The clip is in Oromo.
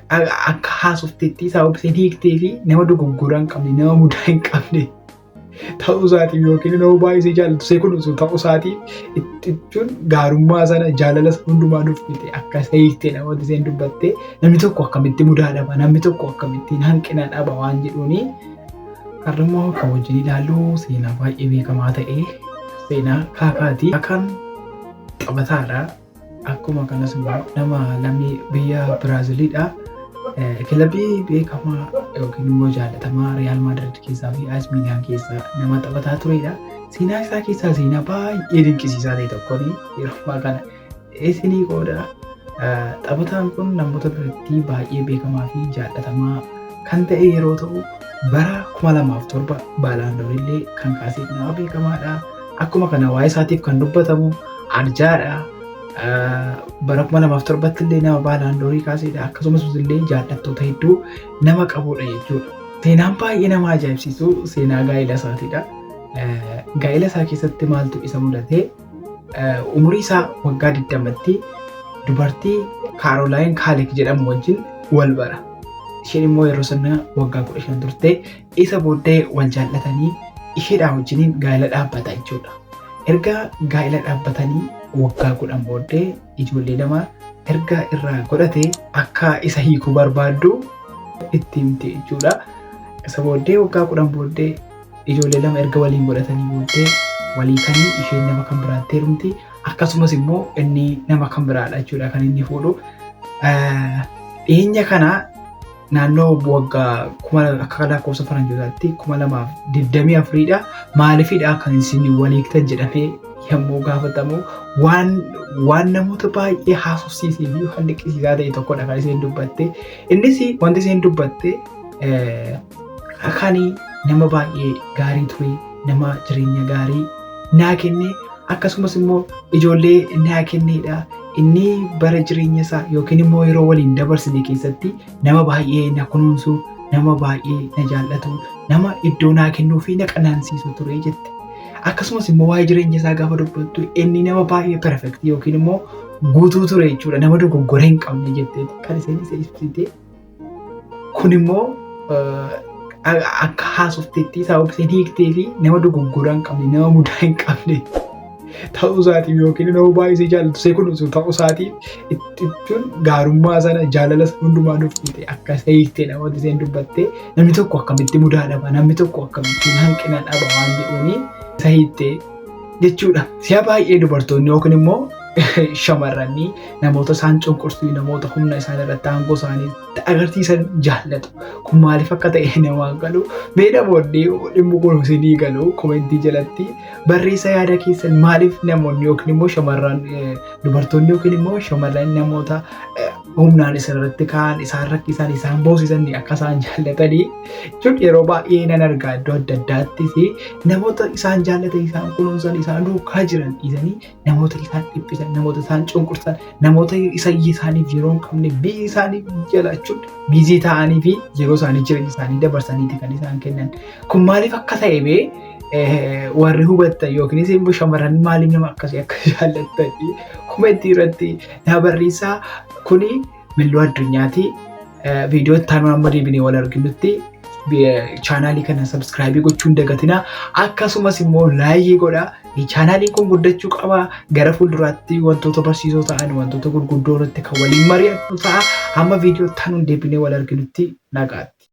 Akka haasofteetti sababa isheen hiiktee fi nama dogoggora hin qabne, nama mudaa hin qabne ta'uu isaatiif yookiin nama baay'ee ishee jaallatu ishee kunuunsu ta'uu isaatiif jechuun gaarummaa sana, jaalala sana hundumaa nuuf fite akka isa hiiktee namoota isheen dubbatte, namni tokko akkamitti mudaa dhaba, namni tokko akkamittiin hanqina dhaba waan jedhuuni. Har'ammoo kan wajjin ilaallu seenaa baay'ee beekamaa ta'e, seenaa Kaakaati. Kaakaan taphataadha. Akkuma kanas immoo nama lammii biyya Biraaziliidha. Kilabii beekamaa yookiin immoo jaallatamaa Riyaal Maadrid keessaa fi AS Miilaan keessaa nama taphataa turedha. Seenaa isaa keessaa seenaa baay'ee dinqisiisaa ta'e tokkoon yeroo ammaa kana isinii qooda. Taphataan kun namoota biratti baay'ee beekamaa fi jaallatamaa kan ta'e yeroo ta'u, bara 2007 Baalaandoor illee kan kaasee nama beekamaadha. Akkuma kana waa'ee isaatiif kan dubbatamu arjaadha. Bara 2007tti illee nama Baalaandoorii kaasedha. Akkasumas illee jaallattoota hedduu nama qabudha jechuudha. Seenaan baay'ee nama ajaa'ibsiisu seenaa gaa'ela isaatiidha. Gaa'ela isaa keessatti maaltu isa mudate? Umurii isaa waggaa 20tti dubartii Kaarolaayin Kaalik jedhamu wajjin wal bara. Isheen immoo yeroo sana waggaa 15 turte. Isa booddee wal jaallatanii isheedhaa wajjiniin gaa'ela dhaabbata jechuudha. Erga gaa'ela dhaabbatanii waggaa 10 booddee ijoollee lama erga irraa godhate akka isa hiikuu barbaaddu itti himte jechuudha. Isa booddee waggaa 10 booddee ijoollee lama erga waliin godhatanii booddee walii kanii isheen nama kan biraatti heerumti. Akkasumas immoo inni nama kan biraadha jechuudha kan inni fuudhu. Dhiyeenya kana naannoo waggaa kuma akka lakkoofsa faranjootaatti 2024dha. Maaliifidha kan isin waliigtan jedhamee yommuu gaafatamu, waan namoota baay'ee haasofsiisee fi waan dinqisiisaa ta'e tokkodha kan isheen dubbatte. Innis wanti isheen dubbatte, kan nama baay'ee gaarii ture, nama jireenya gaarii naa kenne, akkasumas immoo ijoollee naa kennedha. Inni bara jireenya isaa yookiin immoo yeroo waliin dabarsine keessatti nama baay'ee na kunuunsu, nama baay'ee na jaallatu, nama iddoo naa kennuu fi na qanaansiisu ture jette. Akkasumas immoo waa'ee jireenya isaa gaafa dubbattu, inni nama baay'ee perfect yookiin immoo guutuu ture jechuudha. Nama dogoggora hin qabne jettee kan isheen isa ibsite. Kun immoo akka haasofteetti sababa isheen hiiktee fi nama dogoggora hin qabne, nama mudaa hin qabne ta'uu isaatiif yookiin nama baay'ee ishee jaallatu ishee kunuunsu ta'uu isaatiif jechuun gaarummaa sana, jaalala sana hundumaa nuuf fite akka isa hiiktee namoota isheen dubbatte, namni tokko akkamitti mudaa dhaba, namni tokko akkamitti hanqina dhaba waan jedhuuni isa hiiktee jechuudha. Si'a baay'ee dubartoonni yookiin immoo shamarranni namoota isaan cunqursuu, namoota humna isaan irratti aangoo isaanii agarsiisan jaallatu. Kun maaliif akka ta'e namaan galu. Mee namoonni dhimmi kun isinii galu komentii jalatti barreessa yaada keessan. Maaliif namoonni yookiin immoo shamarran, dubartoonni yookiin immoo shamarran namoota humnaan isaan irratti ka'an, isaan rakkisan, isaan boosisan akka isaan jaallatanii jechuun yeroo baay'ee nan argaa. Iddoo adda addaattis namoota isaan jaallatan, isaan kunuunsan, isaan duukaa jiran dhiisanii namoota isaan dhiphisan, namoota isaan cunqursan, namoota isa isaaniif yeroo hin qabne, biyyi isaanii jalachuun busy ta'anii fi yeroo isaanii, jireenya isaanii dabarsaniiti kan isaan kennan. Kun maaliif akka ta'e bee warri hubattan yookiinis immoo shamarran maaliif nama akkasii akka jaallattanii komentii irratti naa barreessaa. Kuni Milluu Addunyaati. Viidiyoo itti aanu amma deebinee wal arginutti chaanaalii kana subscribe gochuu hin dagatinaa. Akkasumas immoo like godhaa. Chaanaaliin kun guddachuu qaba. Gara fuulduraatti wantoota barsiisoo ta'an, wantoota gurguddoo irratti kan waliin mari'annu ta'a. Hamma viidiyoo itti aanu deebinee wal arginutti nagaatti.